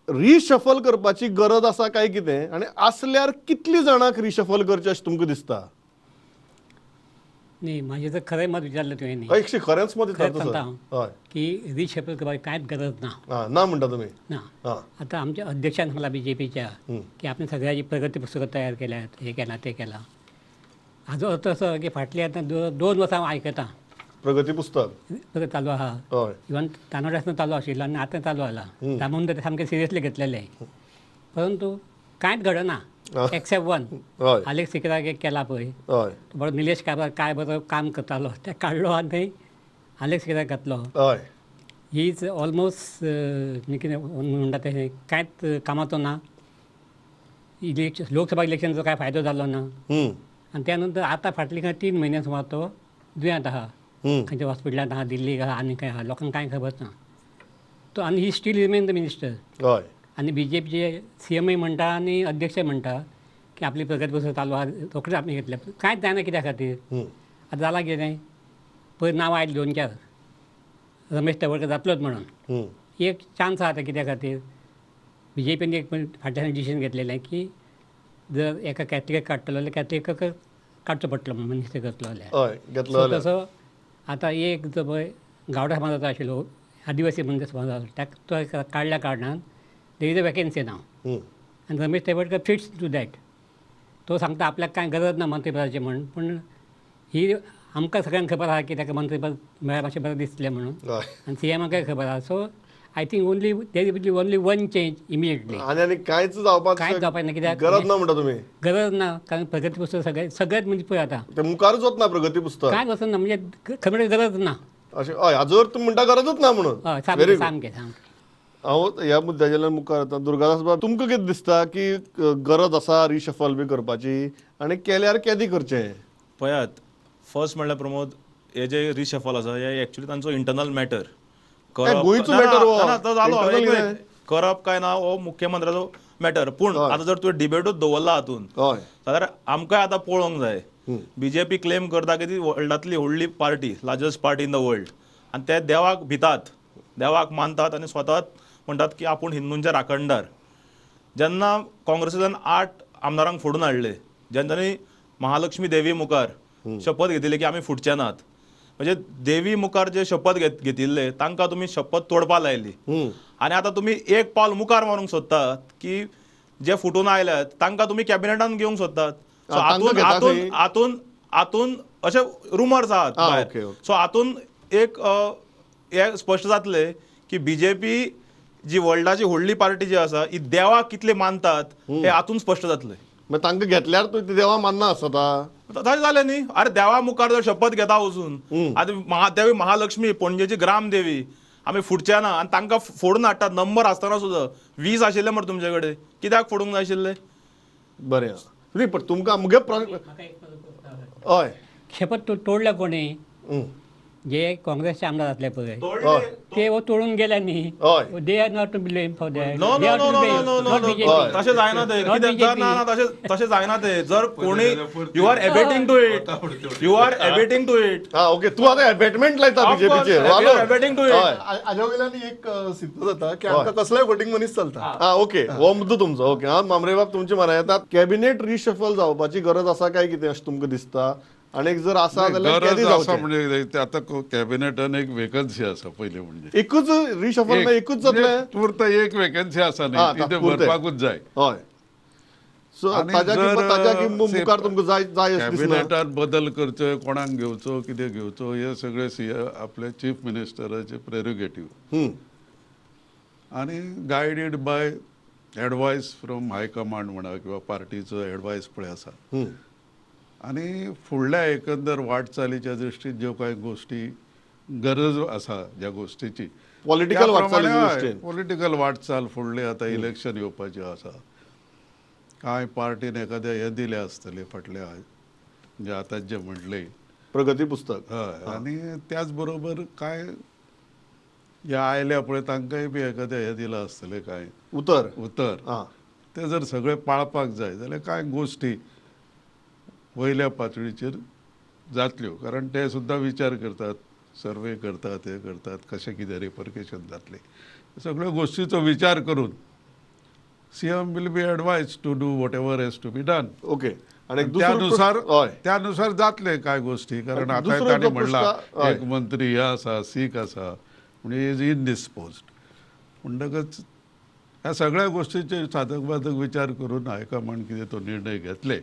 Reshuffle करपाची गरज आसा काय कितें आनी आसल्यार कितली जाणांक रिशफल करचें अशें तुमकां दिसता? न्ही, म्हाजें जर खरें मत विचारलें तुवें न्ही, हय खरेंच मत सांगता हांव की रिशफल करपाची कांयच गरज ना. ना म्हणटा तुमी? ना. आतां आमच्या अध्यक्षान सांगलां बीजेपीच्या की आपणे सगळ्याची प्रगती पुस्तकां तयार केल्यात, हें केलां तें केलां. हाजो अर्थ असो की फाटलीं आतां 2 वर्सां हांव आयकतां प्रगती पुस्तक प्रगती चालू आहा, इवन तानोड्यासन चालू आशिल्लो आनी आतां चालू जाला, तामून ते सामकें सिरियसली घेतलेलें, परंतु कांयच घडना एक्सेप्ट वन आलेक्स सिक्राक एक केला पळय, तो बरो निलेश काब्राल काय बरो काम करतालो ते काडलो आनी थंय आलेक्स सिक्राक घातलो. He is almost कितें म्हणटा तें कांयच कामाचो ना, इलेक्शन लोकसभा इलेक्शनाचो कांय फायदो जालो ना. आनी त्या नंतर आतां फाटलीं खंय 3 म्हयने सुमार तो दुयेंत आहा, खंयच्या हॉस्पिटलांत आहा, दिल्लीक आहा आनी खंय आहा, लोकांक कांय खबर ना तो. आनी he still remain the minister. आनी बीजेपीचे सी एमय म्हणटा आनी अध्यक्षय म्हणटा की आपली प्रगती पुस्तक चालू आहा, रोखडेच आपणे घेतलें, कांयच जायना कित्या खातीर. आतां जालां कितें, पयर नांवां आयलीं 2 4, रमेश तवडकर जातलोच म्हणून एक चान्स आहा आतां कित्या खातीर. बीजेपीन एक फाटल्यान डिसिजन घेतलेलें की जर एका कॅथलिकाक काडटलो जाल्यार कॅथलिकाक काडचो पडटलो म्हणून मिनिस्टर करतलो जाल्यार. तसो आतां एक जो पळय गावडा समाजाचो आशिल्लो, आदिवासी म्हणजे समाजाचो, ताका तो काडल्या कारणान there is a vacancy now. आनी Ramesh Tawadkar fits to that. तो सांगता आपल्याक कांय गरज ना मंत्रीपदाची म्हण, पूण ही आमकां सगळ्यांक खबर आहा की ताका मंत्रीपद मेळ्ळ्यार मातशें बरें दिसलें म्हणून, आनी सी एमाकय खबर आहा. So I think only there will be only one change immediately. आनी कांयच जावपाक ना, कित्याक गरज ना म्हणटा तुमी? गरज ना, कारण प्रगती पुस्तक सगळें सगळेच म्हणजे पळय आतां मुखारूच वतना प्रगती पुस्तक कांय वचना, म्हणजे खबर गरज ना अशें. हय, हाजो तुमी म्हणटा गरजूच ना म्हणून. हय, सामकें सामकें सामकें. हांव ह्या मुद्द्याचेर मुखार येता. दुर्गादास बाब, तुमकां कितें दिसता की गरज आसा रिशफल बी करपाची आनी केल्यार केदी करचें? पळयात, फर्स्ट म्हणल्यार प्रमोद, हे जे रिशफल आसा हे एक्चुअली तांचो इंटरनल मॅटर, गोंयचो मॅटर करप काय ना हो मुख्यमंत्र्याचो मॅटर. पूण आतां जर तुवें डिबेटूच दवरला हातून जाल्यार आमकांय आतां पळोवंक जाय. बीजेपी क्लेम करता की ती वर्ल्डांतली व्हडली party, largest party in the world, आनी ते देवाक भितात, देवाक मानतात आनी स्वताच म्हणटात की आपूण हिंदूंचे राखणदार. जेन्ना काँग्रेसींतल्यान 8 आमदारांक फोडून हाडले, जेन्ना महालक्ष्मी देवी मुखार शपथ घेतिल्ली की आमी फुटचे नात, म्हणजे देवी मुखार जे शपथ घेतिल्ले तांकां तुमी शपथ तोडपा लायली, आनी आतां तुमी एक पावल मुखार मारूंक सोदतात की जे फुटून आयल्यात तांकां तुमी कॅबिनेटान घेवंक सोदतात. सो हातून हातून हातून हातून अशे रुमर्स आहात. सो हातून एक हे स्पश्ट जातलें की बीजेपी जी वर्ल्डाची व्हडली पार्टी जी आसा ही देवाक कितले मानतात हे हातून स्पश्ट जातलें. तांकां घेतल्यार तूं देवा मानना आसता तशें जालें न्ही. अरे देवा मुखार जर शपथ घेता वचून, आतां महादेवी महालक्ष्मी पणजेची ग्रामदेवी आमी फुटचे ना आनी तांकां फोडून हाडटात. नंबर आसतना सुद्दां 20 आशिल्ले मरे तुमचे कडेन, कित्याक फोडूंक जाय आशिल्ले? बरें न्ही, पण तुमकां मुगे हय शपथ तोडल्या कोणी? जे काँग्रेसचे आमदार आसले पळय ते तोडून गेले न्ही. They are not to blame for that. No no no no no no, तशें जायना ते. कित्याक ना तशें जायना ते. जर कोणी you are abetting to it, you are abetting to it. हा ओके, तूं आतां एबेटमेंट लायता बीजेपीचेर. एबेटिंग टू it. हाज्या वयल्यान एक सिद्ध जाता की आमकां कसलोय वोटींग मनीस चलता. हा ओके, हो मुद्दो तुमचो. ओके, हांव मामरे बाब तुमचे मना येता. कॅबिनेट रिशफल जावपाची गरज आसा काय कितें अशें तुमकां दिसता? आनी जर आसा जाल्यार गरज आसा म्हणजे आतां कॅबिनेटान एक वेकन्सी आसा. पयलीं म्हणजे एकूच रिशफल एकूच जातलें, तुर्त एक वेकन्सी आसा न्ही, ती भरपाकूच जाय. हय, सो ताज्या मुखार तुमकां जाय जाय कॅबिनेटान बदल करचो, कोणाक घेवचो, कितें घेवचो, हे सगळे सी आपले चीफ मिनिस्टराचे प्रेरोगेटीव आनी guided by advice from high command म्हणा किंवा पार्टीचो एडवायस पळय आसा. आनी फुडल्या एकंदर वाटचालीच्या दृश्टीन ज्यो कांय गोश्टी गरज आसा ज्या गोश्टीची पॉलिटिकल वाटचाल, पॉलिटिकल वाटचाल फुडले आतां इलेक्शन येवपाचें आसा, कांय पार्टीन एखाद्या हें दिलें आसतलें फाटल्या म्हणजे आतां जें म्हणलें प्रगती पुस्तक. हय, आनी त्याच बरोबर कांय हे आयल्या पळय तांकांय बी एखादें हें दिलां आसतलें कांय उतर उतर, तें जर सगळें पाळपाक जाय जाल्यार कांय गोश्टी वयल्या पातळीचेर जातल्यो, कारण ते सुद्दां विचार करतात, सर्वे करतात, हे करतात, कशें कितें रिपर्केशन जातलें, सगळ्यो गोश्टीचो विचार करून CM will be advised to do whatever has to be done. Okay. आणि त्यानुसार त्यानुसार जातले काय गोष्टी, कारण आता ताणें म्हणला एक मंत्री हे आसा, सीक आसा, म्हणजे is इनडिस्पोज्ड. म्हणटकच ह्या सगळ्या गोष्टीचे साधक बाधक विचार करून हायकमांड कितें तो निर्णय घेतले.